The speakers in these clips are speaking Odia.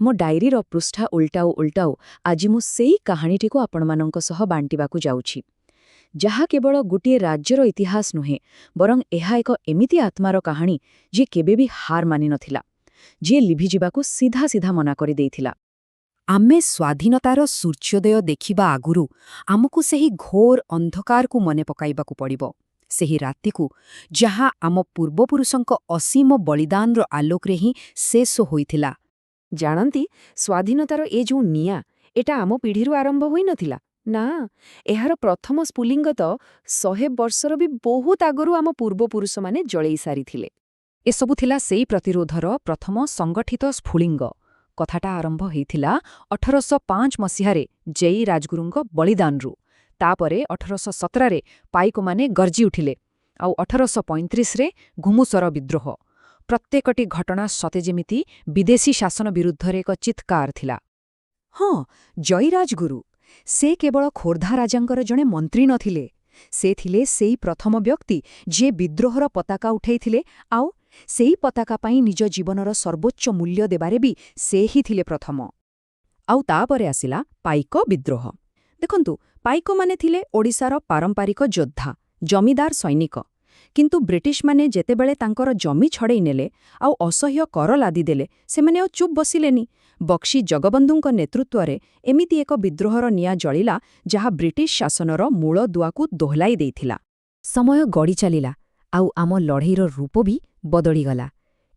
ମୋ ଡାଏରୀର ପୃଷ୍ଠା ଉଲଟାଉ ଉଲଟାଉ ଆଜି ମୁଁ ସେଇ କାହାଣୀଟିକୁ ଆପଣମାନଙ୍କ ସହ ବାଣ୍ଟିବାକୁ ଯାଉଛି, ଯାହା କେବଳ ଗୋଟିଏ ରାଜ୍ୟର ଇତିହାସ ନୁହେଁ, ବରଂ ଏହା ଏକ ଏମିତି ଆତ୍ମାର କାହାଣୀ ଯିଏ କେବେ ବି ହାର ମାନିନଥିଲା, ଯିଏ ଲିଭିଯିବାକୁ ସିଧା ସିଧା ମନା କରିଦେଇଥିଲା। ଆମେ ସ୍ୱାଧୀନତାର ସୂର୍ଯ୍ୟୋଦୟ ଦେଖିବା ଆଗରୁ ଆମକୁ ସେହି ଘୋର ଅନ୍ଧକାରକୁ ମନେ ପକାଇବାକୁ ପଡ଼ିବ, ସେହି ରାତିକୁ ଯାହା ଆମ ପୂର୍ବପୁରୁଷଙ୍କ ଅସୀମ ବଳିଦାନର ଆଲୋକରେ ହିଁ ଶେଷ ହୋଇଥିଲା। ଜାଣନ୍ତି, ସ୍ୱାଧୀନତାର ଏ ଯୋଉ ନିଆଁ, ଏଟା ଆମ ପିଢ଼ିରୁ ଆରମ୍ଭ ହୋଇନଥିଲା। ନା, ଏହାର ପ୍ରଥମ ସ୍ଫୁଲିଙ୍ଗ ତ 100 ବର୍ଷର ବି ବହୁତ ଆଗରୁ ଆମ ପୂର୍ବପୁରୁଷମାନେ ଜଳେଇ ସାରିଥିଲେ। ଏସବୁ ଥିଲା ସେଇ ପ୍ରତିରୋଧର ପ୍ରଥମ ସଂଗଠିତ ସ୍ଫୁଲିଙ୍ଗ। କଥାଟା ଆରମ୍ଭ ହେଇଥିଲା 1805 ମସିହାରେ ଜୟୀ ରାଜଗୁରୁଙ୍କ ବଳିଦାନରୁ। ତାପରେ 1817ରେ ପାଇକମାନେ ଗର୍ଜି ଉଠିଲେ, ଆଉ 1835ରେ ଘୁମୁସର ବିଦ୍ରୋହ। ପ୍ରତ୍ୟେକଟି ଘଟଣା ସତେ ଯେମିତି ବିଦେଶୀ ଶାସନ ବିରୁଦ୍ଧରେ ଏକ ଚିତ୍କାର ଥିଲା। ହଁ, ଜୟୀ ରାଜଗୁରୁ। ସେ କେବଳ ଖୋର୍ଦ୍ଧା ରାଜାଙ୍କର ଜଣେ ମନ୍ତ୍ରୀ ନଥିଲେ, ସେ ଥିଲେ ସେଇ ପ୍ରଥମ ବ୍ୟକ୍ତି ଯିଏ ବିଦ୍ରୋହର ପତାକା ଉଠେଇଥିଲେ, ଆଉ ସେଇ ପତାକା ପାଇଁ ନିଜ ଜୀବନର ସର୍ବୋଚ୍ଚ ମୂଲ୍ୟ ଦେବାରେ ବି ସେ ହିଁ ଥିଲେ ପ୍ରଥମ। ଆଉ ତାପରେ ଆସିଲା ପାଇକ ବିଦ୍ରୋହ। ଦେଖନ୍ତୁ, ପାଇକମାନେ ଥିଲେ ଓଡ଼ିଶାର ପାରମ୍ପରିକ ଯୋଦ୍ଧା, ଜମିଦାର ସୈନିକ। କିନ୍ତୁ ବ୍ରିଟିଶମାନେ ଯେତେବେଳେ ତାଙ୍କର ଜମି ଛଡ଼େଇ ନେଲେ ଆଉ ଅସହ୍ୟ କର ଲାଦିଦେଲେ, ସେମାନେ ଆଉ ଚୁପ୍ ବସିଲେନି। ବକ୍ସି ଜଗବନ୍ଧୁଙ୍କ ନେତୃତ୍ୱରେ ଏମିତି ଏକ ବିଦ୍ରୋହର ନିଆଁ ଜଳିଲା, ଯାହା ବ୍ରିଟିଶ ଶାସନର ମୂଳ ଦୁଆକୁ ଦୋହଲାଇ ଦେଇଥିଲା। ସମୟ ଗଡ଼ି ଚାଲିଲା ଆଉ ଆମ ଲଢ଼େଇର ରୂପ ବି ବଦଳିଗଲା।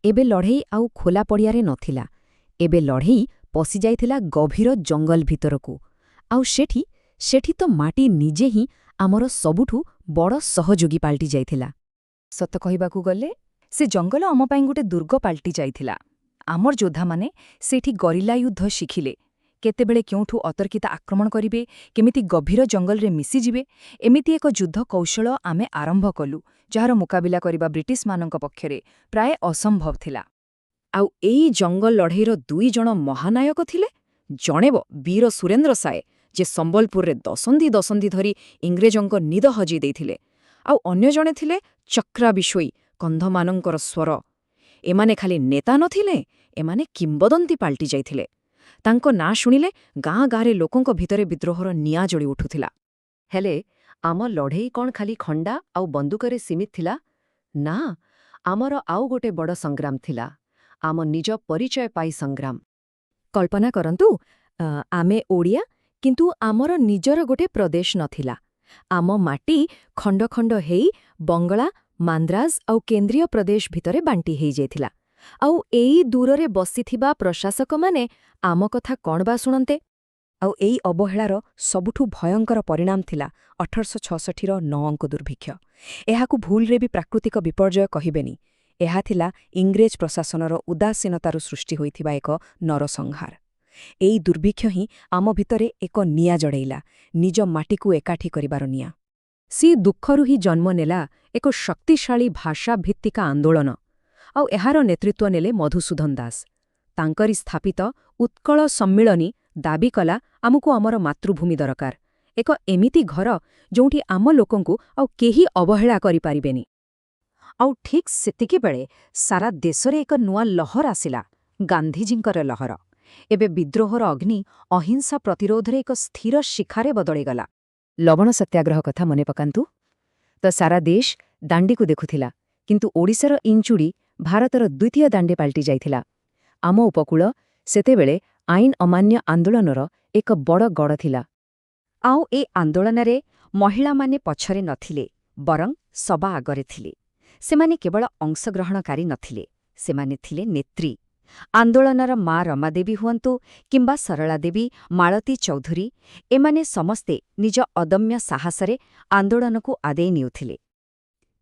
ଏବେ ଲଢ଼େଇ ଆଉ ଖୋଲା ପଡ଼ିଆରେ ନଥିଲା। ଏବେ ଲଢ଼େଇ ପଶିଯାଇଥିଲା ଗଭୀର ଜଙ୍ଗଲ ଭିତରକୁ। ଆଉ ସେଠି ତ ମାଟି ନିଜେ ହିଁ ଆମର ସବୁଠୁ ବଡ଼ ସହଯୋଗୀ ପାଲଟି ଯାଇଥିଲା। ସତ କହିବାକୁ ଗଲେ ସେ ଜଙ୍ଗଲ ଆମ ପାଇଁ ଗୋଟେ ଦୁର୍ଗ ପାଲଟି ଯାଇଥିଲା। ଆମର ଯୋଦ୍ଧାମାନେ ସେଇଠି ଗରିଲା ଯୁଦ୍ଧ ଶିଖିଲେ। କେତେବେଳେ କେଉଁଠୁ ଅତର୍କିତ ଆକ୍ରମଣ କରିବେ, କେମିତି ଗଭୀର ଜଙ୍ଗଲରେ ମିଶିଯିବେ, ଏମିତି ଏକ ଯୁଦ୍ଧ କୌଶଳ ଆମେ ଆରମ୍ଭ କଲୁ, ଯାହାର ମୁକାବିଲା କରିବା ବ୍ରିଟିଶମାନଙ୍କ ପକ୍ଷରେ ପ୍ରାୟ ଅସମ୍ଭବ ଥିଲା। ଆଉ ଏଇ ଜଙ୍ଗଲ ଲଢ଼େଇର ଦୁଇ ଜଣ ମହାନାୟକ ଥିଲେ। ଜଣେ ବୀର ସୁରେନ୍ଦ୍ର ସାଏ, ଯେ ସମ୍ବଲପୁରରେ ଦଶନ୍ଧି ଦଶନ୍ଧି ଧରି ଇଂରେଜଙ୍କ ନିଦ ହଜେଇ ଦେଇଥିଲେ, ଆଉ ଅନ୍ୟ ଜଣେ ଥିଲେ ଚକ୍ରା ବିଶୋଇ, କନ୍ଧମାନଙ୍କର ସ୍ୱର। ଏମାନେ ଖାଲି ନେତା ନଥିଲେ, ଏମାନେ କିମ୍ବଦନ୍ତୀ ପାଲଟି ଯାଇଥିଲେ। ତାଙ୍କ ନାଁ ଶୁଣିଲେ ଗାଁ ଗାଁରେ ଲୋକଙ୍କ ଭିତରେ ବିଦ୍ରୋହର ନିଆଁ ଜଳି ଉଠୁଥିଲା। ହେଲେ ଆମ ଲଢ଼େଇ କ'ଣ ଖାଲି ଖଣ୍ଡା ଆଉ ବନ୍ଧୁକରେ ସୀମିତ ଥିଲା? ନା, ଆମର ଆଉ ଗୋଟେ ବଡ଼ ସଂଗ୍ରାମ ଥିଲା, ଆମ ନିଜ ପରିଚୟ ପାଇଁ ସଂଗ୍ରାମ। କଳ୍ପନା କରନ୍ତୁ, ଆମେ ଓଡ଼ିଆ, କିନ୍ତୁ ଆମର ନିଜର ଗୋଟେ ପ୍ରଦେଶ ନଥିଲା। ଆମ ମାଟି ଖଣ୍ଡ ଖଣ୍ଡ ହେଇ ବଙ୍ଗଳା, ମାନ୍ଦ୍ରାଜ ଆଉ କେନ୍ଦ୍ରୀୟ ପ୍ରଦେଶ ଭିତରେ ବାଣ୍ଟି ହେଇଯାଇଥିଲା। ଆଉ ଏଇ ଦୂରରେ ବସିଥିବା ପ୍ରଶାସକମାନେ ଆମ କଥା କ'ଣ ବା ଶୁଣନ୍ତେ? ଆଉ ଏଇ ଅବହେଳାର ସବୁଠୁ ଭୟଙ୍କର ପରିଣାମ ଥିଲା 1866ର ନଅ ଅଙ୍କ ଦୁର୍ଭିକ୍ଷ। ଏହାକୁ ଭୁଲରେ ବି ପ୍ରାକୃତିକ ବିପର୍ଯ୍ୟୟ କହିବେନି। ଏହା ଥିଲା ଇଂରେଜ ପ୍ରଶାସନର ଉଦାସୀନତାରୁ ସୃଷ୍ଟି ହୋଇଥିବା ଏକ ନରସଂହାର। ଏଇ ଦୁର୍ଭିକ୍ଷ ହିଁ ଆମ ଭିତରେ ଏକ ନିଆଁ ଜଳେଇଲା, ନିଜ ମାଟିକୁ ଏକାଠି କରିବାର ନିଆଁ। ସେ ଦୁଃଖରୁ ହିଁ ଜନ୍ମ ନେଲା ଏକ ଶକ୍ତିଶାଳୀ ଭାଷାଭିତ୍ତିକ ଆନ୍ଦୋଳନ। ଆଉ ଏହାର ନେତୃତ୍ୱ ନେଲେ ମଧୁସୂଦନ ଦାସ। ତାଙ୍କରି ସ୍ଥାପିତ ଉତ୍କଳ ସମ୍ମିଳନୀ ଦାବି କଲା, ଆମକୁ ଆମର ମାତୃଭୂମି ଦରକାର, ଏକ ଏମିତି ଘର ଯୋଉଠି ଆମ ଲୋକଙ୍କୁ ଆଉ କେହି ଅବହେଳା କରିପାରିବେନି। ଆଉ ଠିକ୍ ସେତିକିବେଳେ ସାରା ଦେଶରେ ଏକ ନୂଆ ଲହର ଆସିଲା, ଗାନ୍ଧିଜୀଙ୍କର ଲହର। ଏବେ ବିଦ୍ରୋହର ଅଗ୍ନି ଅହିଂସା ପ୍ରତିରୋଧରେ ଏକ ସ୍ଥିର ଶିଖାରେ ବଦଳିଗଲା। ଲବଣ ସତ୍ୟାଗ୍ରହ କଥା ମନେ ପକାନ୍ତୁ ତ। ସାରା ଦେଶ ଦାଣ୍ଡିକୁ ଦେଖୁଥିଲା, କିନ୍ତୁ ଓଡ଼ିଶାର ଇଞ୍ଚୁଡ଼ି ଭାରତର ଦ୍ୱିତୀୟ ଦାଣ୍ଡି ପାଲଟି ଯାଇଥିଲା। ଆମ ଉପକୂଳ ସେତେବେଳେ ଆଇନ ଅମାନ୍ୟ ଆନ୍ଦୋଳନର ଏକ ବଡ଼ ଗଡ଼ ଥିଲା। ଆଉ ଏ ଆନ୍ଦୋଳନରେ ମହିଳାମାନେ ପଛରେ ନଥିଲେ, ବରଂ ସବା ଆଗରେ ଥିଲେ। ସେମାନେ କେବଳ ଅଂଶଗ୍ରହଣକାରୀ ନଥିଲେ, ସେମାନେ ଥିଲେ ନେତ୍ରୀ। ଆନ୍ଦୋଳନର ମା ରମାଦେବୀ ହୁଅନ୍ତୁ କିମ୍ବା ସରଳା ଦେବୀ, ମାଳତୀ ଚୌଧୁରୀ, ଏମାନେ ସମସ୍ତେ ନିଜ ଅଦମ୍ୟ ସାହସରେ ଆନ୍ଦୋଳନକୁ ଆଦେଇ ନେଉଥିଲେ।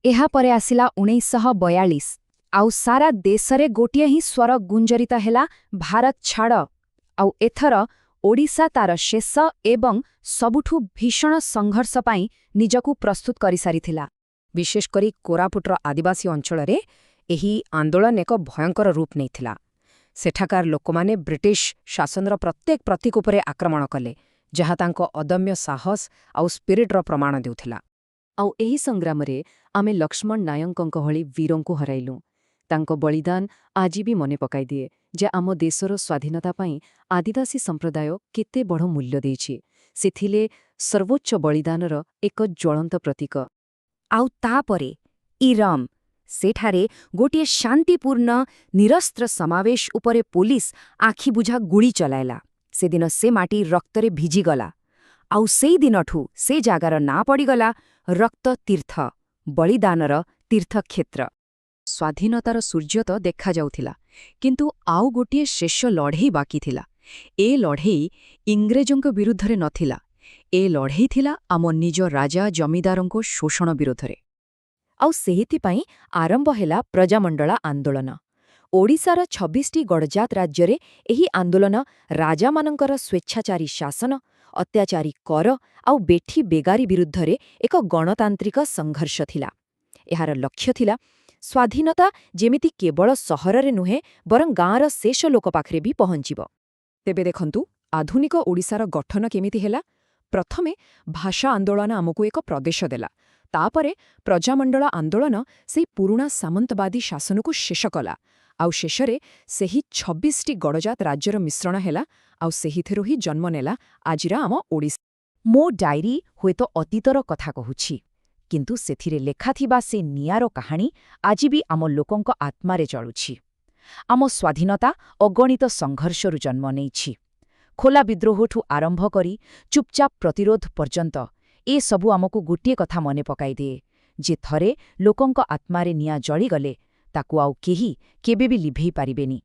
ଏହାପରେ ଆସିଲା 1942, ଆଉ ସାରା ଦେଶରେ ଗୋଟିଏ ହିଁ ସ୍ୱର ଗୁଞ୍ଜରିତ ହେଲା, ଭାରତ ଛାଡ଼। ଆଉ ଏଥର ଓଡ଼ିଶା ତାର ଶେଷ ଏବଂ ସବୁଠୁ ଭୀଷଣ ସଂଘର୍ଷ ପାଇଁ ନିଜକୁ ପ୍ରସ୍ତୁତ କରିସାରିଥିଲା। ବିଶେଷ କରି କୋରାପୁଟର ଆଦିବାସୀ ଅଞ୍ଚଳରେ ଏହି ଆନ୍ଦୋଳନ ଏକ ଭୟଙ୍କର ରୂପ ନେଇଥିଲା। ସେଠାକାର ଲୋକମାନେ ବ୍ରିଟିଶ ଶାସନର ପ୍ରତ୍ୟେକ ପ୍ରତୀକ ଉପରେ ଆକ୍ରମଣ କଲେ, ଯାହା ତାଙ୍କ ଅଦମ୍ୟ ସାହସ ଆଉ ସ୍ପିରିଟ୍ର ପ୍ରମାଣ ଦେଉଥିଲା। ଆଉ ଏହି ସଂଗ୍ରାମରେ ଆମେ ଲକ୍ଷ୍ମଣ ନାୟକଙ୍କ ଭଳି ବୀରଙ୍କୁ ହରାଇଲୁ। ତାଙ୍କ ବଳିଦାନ ଆଜି ବି ମନେ ପକାଇଦିଏ ଯେ ଆମ ଦେଶର ସ୍ୱାଧୀନତା ପାଇଁ ଆଦିବାସୀ ସମ୍ପ୍ରଦାୟ କେତେ ବଡ଼ ମୂଲ୍ୟ ଦେଇଛି। ସେ ଥିଲେ ସର୍ବୋଚ୍ଚ ବଳିଦାନର ଏକ ଜ୍ୱଳନ୍ତ ପ୍ରତୀକ। ଆଉ ତାପରେ ଇରମ୍, ସେଠାରେ ଗୋଟିଏ ଶାନ୍ତିପୂର୍ଣ୍ଣ ନିରସ୍ତ୍ର ସମାବେଶ ଉପରେ ପୋଲିସ ଆଖିବୁଝା ଗୁଳି ଚଲାଇଲା। ସେଦିନ ସେ ମାଟି ରକ୍ତରେ ଭିଜିଗଲା। ଆଉ ସେଇ ଦିନଠୁ ସେ ଜାଗାର ନାଁ ପଡ଼ିଗଲା ରକ୍ତତୀର୍ଥ, ବଳିଦାନର ତୀର୍ଥକ୍ଷେତ୍ର। ସ୍ୱାଧୀନତାର ସୂର୍ଯ୍ୟ ତ ଦେଖାଯାଉଥିଲା, କିନ୍ତୁ ଆଉ ଗୋଟିଏ ଶେଷ ଲଢ଼େଇ ବାକି ଥିଲା। ଏ ଲଢ଼େଇ ଇଂରେଜଙ୍କ ବିରୁଦ୍ଧରେ ନଥିଲା। ଏ ଲଢ଼େଇ ଥିଲା ଆମ ନିଜ ରାଜା ଜମିଦାରଙ୍କ ଶୋଷଣ ବିରୋଧରେ। ଆଉ ସେଇଥିପାଇଁ ଆରମ୍ଭ ହେଲା ପ୍ରଜାମଣ୍ଡଳ ଆନ୍ଦୋଳନ। ଓଡ଼ିଶାର 26ଟି ଗଡ଼ଜାତ ରାଜ୍ୟରେ ଏହି ଆନ୍ଦୋଳନ ରାଜାମାନଙ୍କର ସ୍ୱେଚ୍ଛାଚାରୀ ଶାସନ, ଅତ୍ୟାଚାରୀ କର ଆଉ ବେଠି ବେଗାରୀ ବିରୁଦ୍ଧରେ ଏକ ଗଣତାନ୍ତ୍ରିକ ସଂଘର୍ଷ ଥିଲା। ଏହାର ଲକ୍ଷ୍ୟ ଥିଲା ସ୍ୱାଧୀନତା ଯେମିତି କେବଳ ସହରରେ ନୁହେଁ, ବରଂ ଗାଁର ଶେଷ ଲୋକ ପାଖରେ ବି ପହଞ୍ଚିବ। ତେବେ ଦେଖନ୍ତୁ, ଆଧୁନିକ ଓଡ଼ିଶାର ଗଠନ କେମିତି ହେଲା। ପ୍ରଥମେ ଭାଷା ଆନ୍ଦୋଳନ ଆମକୁ ଏକ ପ୍ରଦେଶ ଦେଲା। ତାପରେ ପ୍ରଜାମଣ୍ଡଳ ଆନ୍ଦୋଳନ ସେଇ ପୁରୁଣା ସାମନ୍ତବାଦୀ ଶାସନକୁ ଶେଷ କଲା। ଆଉ ଶେଷରେ ସେହି 26ଟି ଗଡ଼ଜାତ ରାଜ୍ୟର ମିଶ୍ରଣ ହେଲା, ଆଉ ସେହିଥିରୁ ହିଁ ଜନ୍ମ ନେଲା ଆଜିର ଆମ ଓଡ଼ିଶା। ମୋ ଡାଏରୀ ହୁଏତ ଅତୀତର କଥା କହୁଛି, କିନ୍ତୁ ସେଥିରେ ଲେଖାଥିବା ସେ ନିଆଁର କାହାଣୀ ଆଜି ବି ଆମ ଲୋକଙ୍କ ଆତ୍ମାରେ ଜଳୁଛି। ଆମ ସ୍ୱାଧୀନତା ଅଗଣିତ ସଂଘର୍ଷରୁ ଜନ୍ମ ନେଇଛି। ଖୋଲା ବିଦ୍ରୋହଠୁ ଆରମ୍ଭ କରି ଚୁପଚାପ ପ୍ରତିରୋଧ ପର୍ଯ୍ୟନ୍ତ, ଏସବୁ ଆମକୁ ଗୋଟିଏ କଥା ମନେ ପକାଇଦିଏ ଯେ ଥରେ ଲୋକଙ୍କ ଆତ୍ମାରେ ନିଆଁ ଜଳିଗଲେ ତାକୁ ଆଉ କେହି କେବେ ବି ଲିଭେଇ ପାରିବେନି।